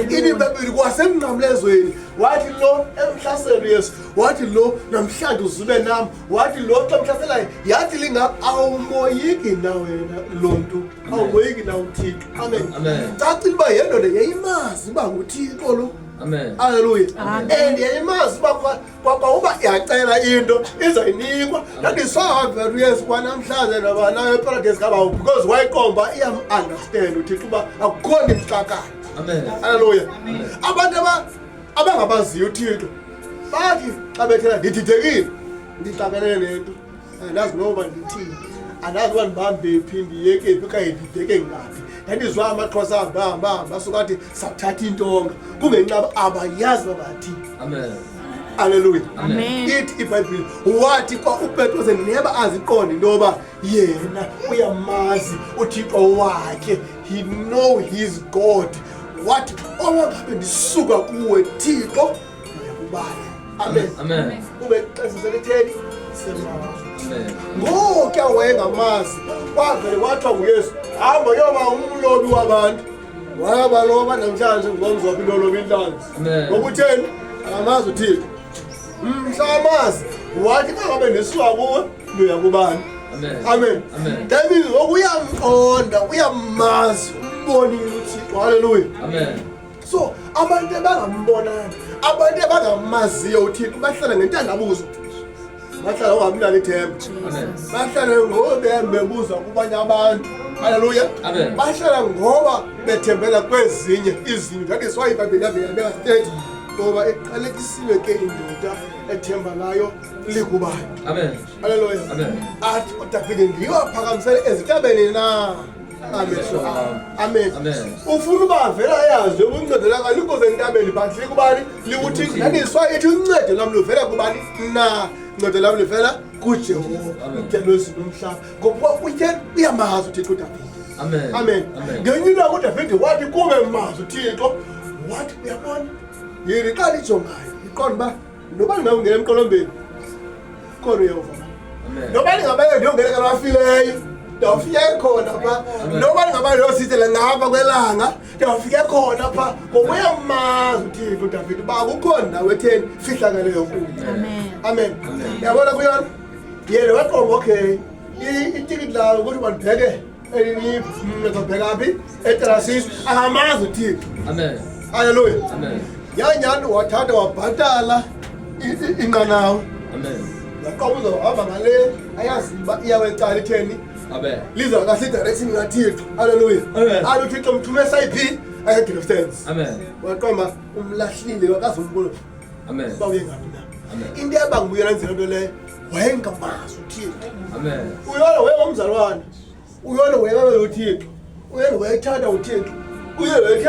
Ibibabili kwasemnqamlezweni wathi lo emhlasela uYesu wathi lo namhlanje uzube nam wathi lo xa mhlaselayo yathi linga awumoyiki na wena lo mntu awumoyiki na uThixo. Amen. Cacile uba yendoda yayimazi uba nguThixo lo. Amen. Haleluya. And yayimazi uba kwauba yacela into izayinikwa. Ndandisavela uYesu kwanamhlanje nabanayo eparadesi kabawo because wayiqomba iyam-understand uThixo uba akukho nto imxakayo. Amen. Haleluya. Abantu abangabaziyo uThixo bathi xa bethela ndididekile ndixakelele nento andazi noba ndithini andazi uba ndibambe phi ndiyeke phi okanye ndibheke ngaphi ndandizwa amaxhosa ahamba hamba hamba asuka athi sathatha intonga kungenxa yoba abayazi uba bathini. Amen. Aleluya. Amen. Ithi iBhayibhile wathi kwa uPetros neba aziqonde into yoba yena uyamazi uThixo wakhe, he know his God. Wathi owangabe ndisuka kuwe Thixo ndiyakubala. Amen. Amen. Ube xesha selitheni semazi. Amen. Ngokuya wayengamazi kwavele kwathiwa nguYesu hamba yoba umlobi wabantu. Wayabaloba namhlanje ngomzophi into loba intlanzi. Amen. Ngoba utheni? Akamazi uThixo. Mhla amazi wathi xa ngabe ndisuka kuwe ndoya kubani. Amen. Amen. Amen. That means ngoku uyamqonda, uyamazi, umbonile uThixo. Haleluya. Amen. So abantu abangambonanga, abantu abangamaziyo uThixo bahlala ngentandabuzo. Bahlala ungabi ithemba. Amen. Bahlala ngoba bebuza kubanye abantu. Haleluya. Amen. Bahlala ngoba bethembela kwezinye izinto. That is why iBhayibheli yavela yabeka state ngoba iqalekisiwe ke indoda ethemba layo likubani. Amen. Haleluya. Amen. Athi uDavide ndiwaphakamisele ezintabeni na amehlo am. Amen. Amen. Ufuna uba avele ayazi yoba uncedo lakho alikho zentabeni but likubani likuThixo. That is why ithi uncedo lam luvela kubani na uncedo lam livela kuJehova Amen. umdali wezulu nomhlaba ngokuba uyamazi uThixo uDavide. Amen. Amen. Amen. Ngenye into uDavide wathi kube mazi uThixo wathi uyabona yini xa lijongayo iqonda uba noba ndingakungena emqolombeni khona uYehova. Amen. Noba ndingabayo ndiyongena kwabafileyo ndawufika khona pha. Amen. Noba ndingabayo ndiyosithela ngapha kwelanga ndawufika khona pha ngoba uyamazi uThixo uDavide uba akukho ndawo etheni fihlakeleyo kuyo. Amen. Amen. Amen. Yabona kuyona yena waqonda okay itikiti lawo ukuthi mandibheke eliniphi mna ndizobheka phi eTarasisi akamazi uThixo. Amen. Haleluya. Amen. Yanyani wathatha wabhatala inqanawa. Amen. Yaqoba uzohamba ngale ayazi uba iyawecala itheni. Amen. Liza kahle i-direction kaThixo. Haleluya. Amen. Athi uThixo mthume sayiphi aye-Griftens. Amen. Waqomba umlahlile wakazombona Amen. uba uye ngaphi na. Amen. Into eyabanga uyona nzela nto leyo wayengamazi uThixo. Amen. Uyona wayengumzalwane. Uyona wayemamela uThixo. Uyona wayethanda uThixo. Uye wayethanda